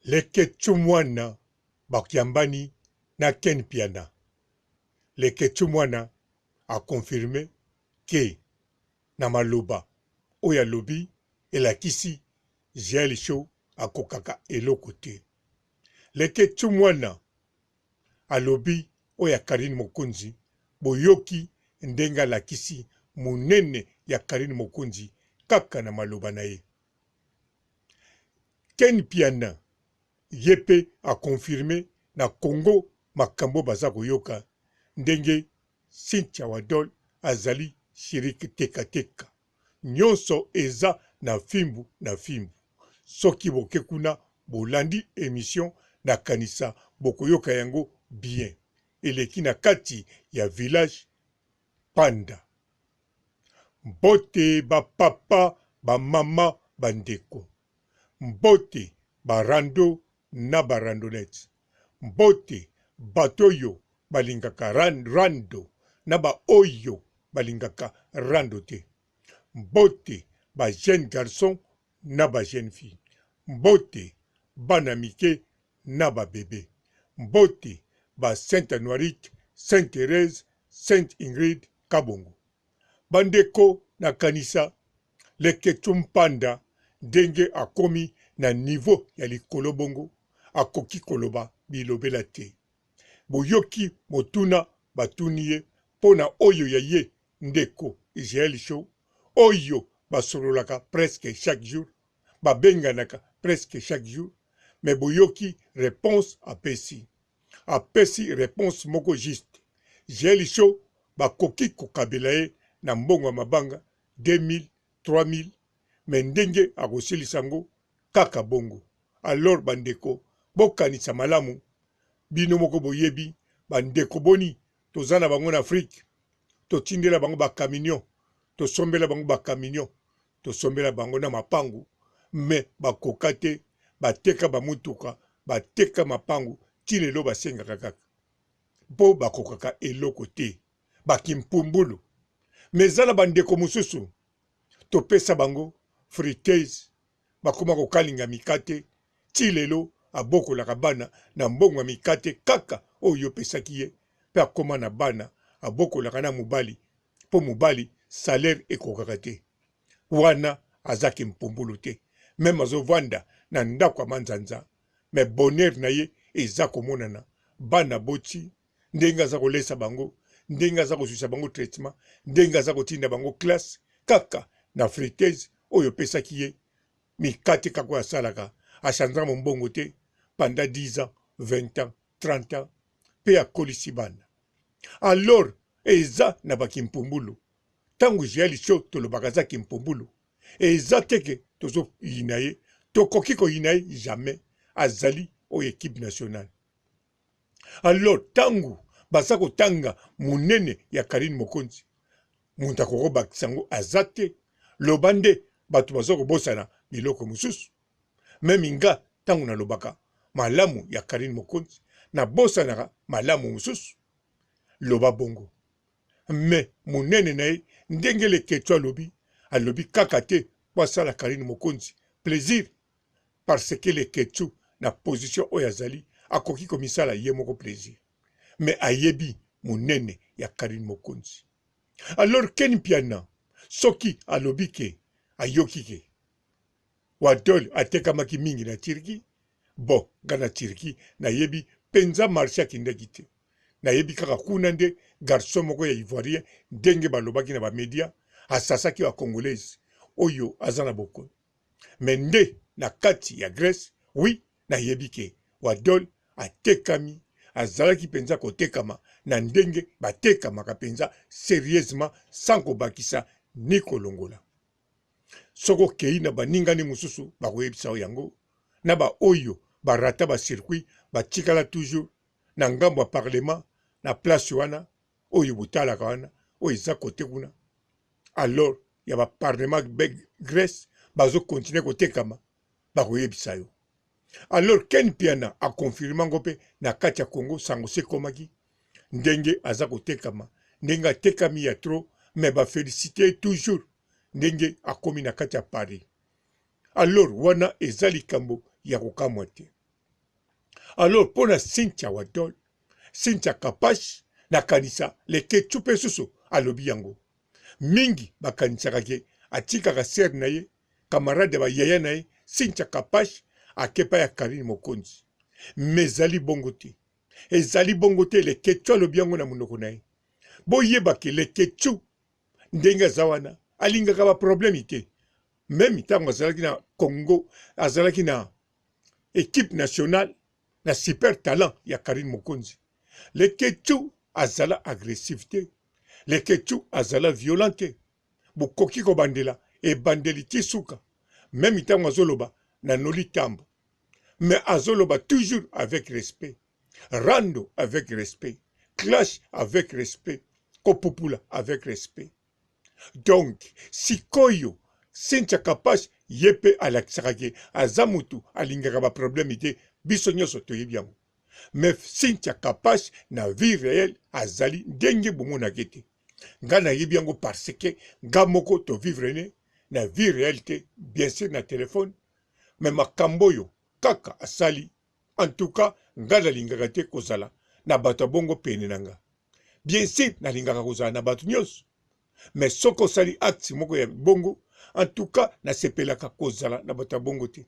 Leketchou mwana bakiambani na Ken Mpiana Leketchou mwana a confirme que na maloba oyo alobi elakisi Jael show akokaka eloko te. Leketchou mwana alobi oyo ya Carine Mokonzi boyoki ndenge alakisi munene ya Carine Mokonzi kaka na maloba na ye. Ken Mpiana ye pe a confirme na Congo makambo baza koyoka ndenge Cynthia Wadol azali chirique teka teka nionso eza na fimbu na fimbu soki boke kuna bolandi emission na kanisa bokoyoka yango bien eleki na kati ya village panda Mbote ba papa ba mama ba ndeko mbote ba rando na ba randonnettes mbote bato oyo balingaka rando na ba oyo balingaka rando te mbote ba jeunes garçons na ba jeunes filles mbote bana mike na ba bebe mbote ba sainte Anuarite sainte Therèse sainte Ingrid Kabongo Ba ndeko na kanisa leketshou mpanda ndenge akomi na niveau ya likolo bongo akoki koloba bilobela te. Boyoki motuna batuni ye mpo na oyo ya ye ndeko Jael show oyo basololaka presque chaque jour, babenganaka presque chaque jour mais boyoki reponse apesi. Apesi reponse moko juste. Jael show bakoki kokabela ye na mbongo ya mabanga 2000, 3000 mais ndenge akosilisa yango kaka bongo. Alors ba ndeko bokanisa malamu bino moko boyebi ba ndeko boni toza na bango na Afrique totindela bango ba caminion tosombela bango ba caminion tosombela bango na mapangu mais bakoka te bateka ba mutuka bateka mapangu ti lelo basengaka kaka mpo bakokaka eloko te ba kimpumbulu mais eza na ba ndeko mosusu topesa bango friteuse bakoma kokalinga mikate ti lelo abokolaka bana na mbongo ya mikate kaka oyo yo opesaki ye pe akoma na bana abokolaka na mobali po mobali salaire ekokaka te wana aza kimpumbulu te meme azovanda na ndako ya manzanza mais bonheur na ye eza komonana bana aboti ndenge aza kolesa bango ndenge aza kozwisa bango traitement ndenge aza kotinda bango classe kaka na friteuse oyo opesaki ye mikate kaka oyo asalaka achanza mombongo te pendant 10 ans 20 ans 30 ans mpe akolisi bana alors eza na bakimpumbulu ntango jael show tolobaka aza kimpumbulu eza te ke tozoyina ye tokoki koyina ye jamais azali oyo equipe nationale Alors tangu baza kotanga munene ya Carine Mokonzi mutu akoki kobakisa yango aza te loba nde batu baza kobosana biloko mosusu meme nga tangu nalobaka malamu ya Carine Mokonzi nabosanaka malamu mosusu loba bongo mais munene na ye ndenge Leketchou alobi alobi kaka te po asala Carine Mokonzi plaisir parce que leketchou na position oyo azali akoki komisala ye moko plaisir mais ayebi munene ya Carine Mokonzi alors Ken Mpiana soki alobi ke ayoki ke Wadol atekamaki mingi na Turquie bon nga na Turquie nayebi penza marche akendaki te nayebi kaka kuna nde garçon moko ya ivoirien ndenge balobaki na ba media asasaki ba congolaise oyo aza na bokono mais nde na kati ya Grèce oui nayebi ke Wadol atekami azalaki penza kotekama na ndenge batekamaka penza serieusement sans kobakisa ni kolongola. Soki okeyi na baningani mosusu bakoyebisa yo yango na ba oyo ba rata ba circuit batikala toujours na ngambo ya parlement na place wana oyo botalaka wana oyo eza kote kuna alors ya ba parlement Grèce bazo continuer kotekama bakoyebisa yo alors Ken Mpiana a confirme yango mpe na kati ya Congo sango se ekomaki ndenge aza kotekama ndenge atekami ya trop mais ba felicite toujours ndenge akomi na kati ya Paris alors wana eza likambo ya kokamwa te. Alors mpo na Cynthia Wadol, Cynthia Kapash, nakanisa Leketchou mpe susu alobi yango. Mingi bakanisaka ke atikaka sœur na ye, camarade ya ba yaya na ye Cynthia Kapash ake epai ya Carine Mokonzi. Mais ezali bongo te. Ezali bongo te, Leketchou alobi yango na monoko na ye. Boyeba ke Leketchou ndenge aza wana alingaka ba problème te. Meme ntango azalaki na Congo, azalaki na equipe nationale na super talent ya Carine Mokonzi. Leketchou azala agressif te. Leketchou azala violent te. Bokoki kobandela ebandeli ti suka. Meme ntango azoloba na Noli Tambo. Mais azoloba toujours avec respect. Rando avec respect. Clash avec respect. Kopupula avec respect. Donc sikoyo Cynthia Kapash ye pe alakisaka ke aza mutu alingaka ba problème te biso nionso toyebi yango mais Cynthia Kapash na vie reelle azali ndenge bomonaka ye te nga nayebi yango parce que nga moko to vivre ne na vie reelle te bien sur na telephone mais makambo oyo kaka asali en tout cas nga nalingaka te kozala na bato ya bongo pene na nga Bien sur nalingaka kozala na bato nyonso mais soki osali acte moko ya bongo en tout cas nasepelaka kozala na bato ya bongo te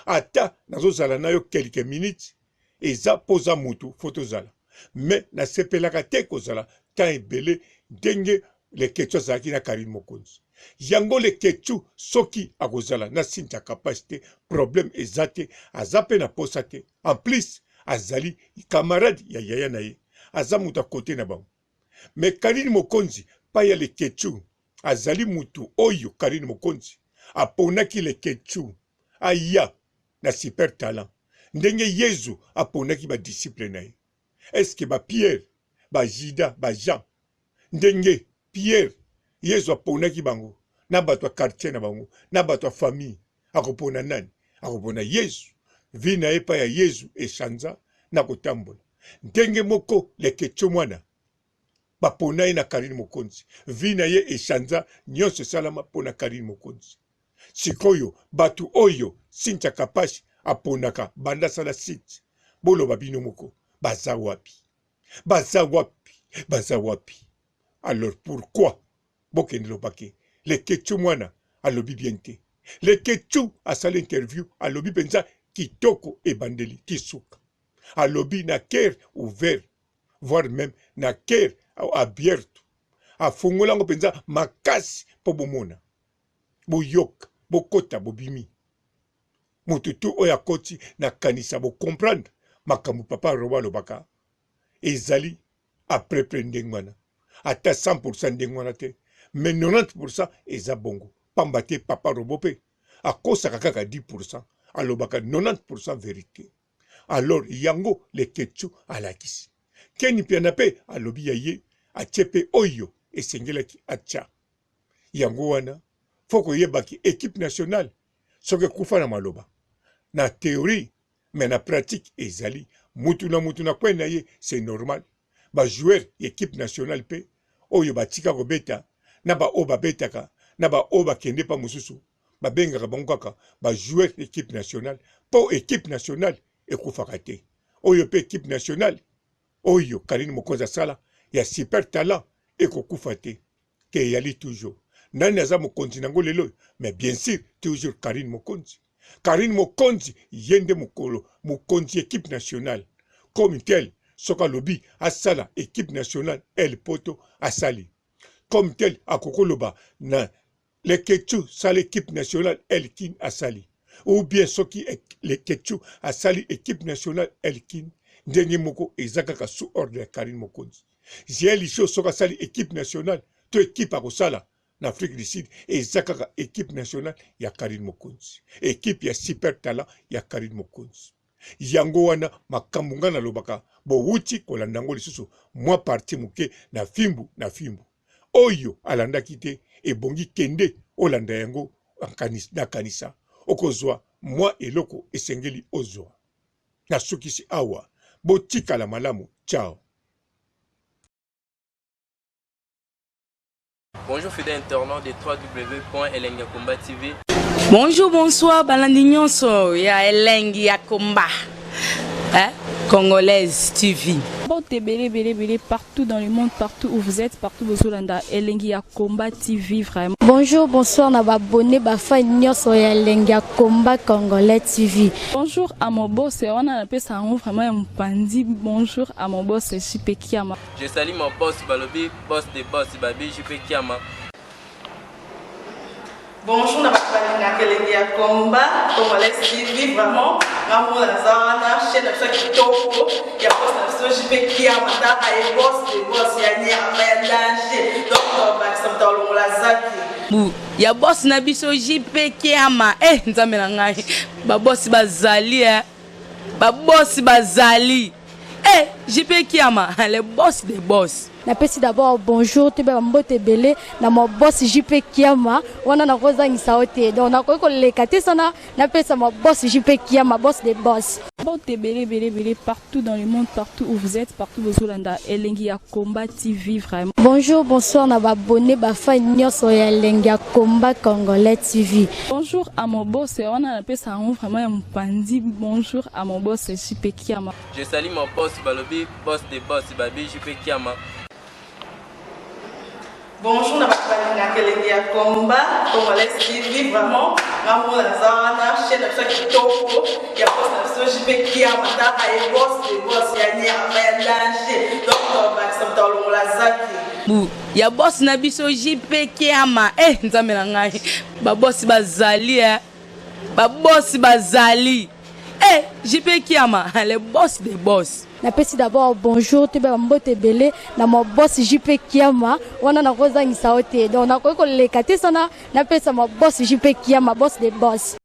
ata nazozala na yo quelques minutes eza mpo oza mutu fo tozala mais nasepelaka te kozala temps ebele ndenge Leketchou azalaki na Carine Mokonzi. Yango Leketchou soki akozala na Cynthia Kapash te problème eza te, aza pe na posa te. En plus azali camarade ya yaya na ye, aza moto ya cote na bango. Mais Carine Mokonzi pa ya Leketchou azali mutu oyo Carine Mokonzi aponaki Leketchou aya na super talent ndenge Yezu aponaki ba disciples na ye. Est-ce que ba Pierre, ba Judas, ba Jean ndenge Pierre Yezu aponaki bango na bato ya quartier na bango na bato ya famille akopona nani? Akopona Yezu. Vie na ye epai ya Yezu echanza na kotambola. Ndenge moko Leketshou mwana bapona ye na Carine Mokonzi, vie na ye echanza, nionso esalama pona Carine Mokonzi. Sikoyo batu oyo Cynthia Kapash aponaka banda asala site, boloba bino moko baza wapi? Baza wapi? Baza wapi? Alors pourquoi bokende loba ke Leketshou mwana alobi bien te? Leketshou asali interview alobi penza kitoko ebandeli ti suka. Alobi na coeur ouvert voire meme na coeur abierto. Afongola yango penza makasi po bomona, boyoka, bokota, bobimi. Mutu tout oyo akoti na kanisa bo comprendre makambo papa Robo alobaka ezali à peu près ndenge wana ata 100% ndenge wana te mais 90% eza bongo pamba te papa Robo pe akosaka kaka 10% alobaka 90% verite alors yango Leketchou alakisi Ken Mpiana pe alobi ya ye atie pe oyo esengelaki atia yango wana faut koyeba ke equipe nationale soki ekufa na maloba na theorie mais na pratique ezali mutu na mutu na coin na ye c'est normal ba joueurs ya equipe nationale pe oyo batika kobeta na ba oyo babetaka na ba oyo bakende pa mosusu babengaka bango kaka ba joueurs equipe nationale po equipe nationale ekufaka te oyo pe equipe nationale oyo Carine Mokonzi asala ya super talent ekokufa te ke eyali toujours nani aza mokonzi nango lelo oyo mais bien sur toujours Carine Mokonzi Carine Mokonzi ye nde mokolo mokonzi equipe nationale comme tel soki alobi asala equipe nationale el poto asali comme tel akokoloba na Leketchou sala equipe nationale El Kin asali ou bien soki Leketchou asali equipe nationale El Kin ndenge moko eza kaka sous ordre ya Carine Mokonzi. Jael Show soki asali equipe nationale to equipe akosala na Afrique du Sud eza kaka equipe nationale ya Carine Mokonzi, equipe ya super talent ya Carine Mokonzi. Yango wana makambo nga nalobaka bowuti kolanda yango lisusu mwa partie moke na fimbu na fimbu. Oyo alandaki te ebongi kende olanda yango nakanisa okozwa mwa eloko esengeli ozwa. Nasukisi awa botikala malamu ciao. Bonjour fidèle internaute de www.elengiyakomba.tv. Bonjour, bonsoir, balandi nyonso ya elengi ya komba. eh? Congolaise TV. Mbote ebele ebele ebele partout dans le monde, partout où vous êtes, partout bozolanda Elengi ya Combat TV vraiment. Bonjour, bonsoir na ba abonné ba fan nyonso ya Elengi ya Combat Congolais TV. Bonjour à mon boss, wana napesa yango vraiment ya mopanzi. Bonjour à mon boss JP Kiama. Je salue mon boss balobi boss de boss babi JP Kiama. Bonjour na bato balingaka elengi ya combat congolais TV vraiment nga moko naza wana chaîne na biso ya kitoko ya boss na biso JP Kiama taka ye boss de boss ya nyama ya danger donc bakisa moto alongola zaki bu ya boss na biso JP Kiama eh nzambe na ngai ba boss bazali eh ba boss bazali eh JP Kiama le boss de boss. Napesi d'abord bonjour toyeba ba mbote ebele na ma boss JP Kiama wana nakozangisa yo te donc nakoki koleka te sana napesa ma boss JP Kiama boss de boss. Mbote ebele ebele ebele partout dans le monde, partout où vous êtes, partout bozolanda Elengi ya Combat TV vraiment. Bonjour, bonsoir na ba abonné ba fan nyonso ya Elengi ya Combat Congolais TV. Bonjour à mon boss, wana napesa yango vraiment ya mopanzi. Bonjour à mon boss JP Kiama. Je salue mon boss balobi boss de boss babi JP Kiama. Bonjour na bato balingaka elengi ya combat congolais TV vraiment nga moko naza wana chaîne na biso ya kitoko ya boss na biso JP Kiama taka ye boss de boss ya nyama ya danger donc bakisa moto alongola zaki bu ya boss na biso JP Kiama eh nzambe na ngai ba boss bazali eh ba boss bazali eh JP Kiama le boss de boss. Napesi d'abord bonjour toyeba ba mbote ebele na ma boss JP Kiama wana nakozangisa yo te donc nakoki koleka te sana napesa ma boss JP Kiama boss de boss.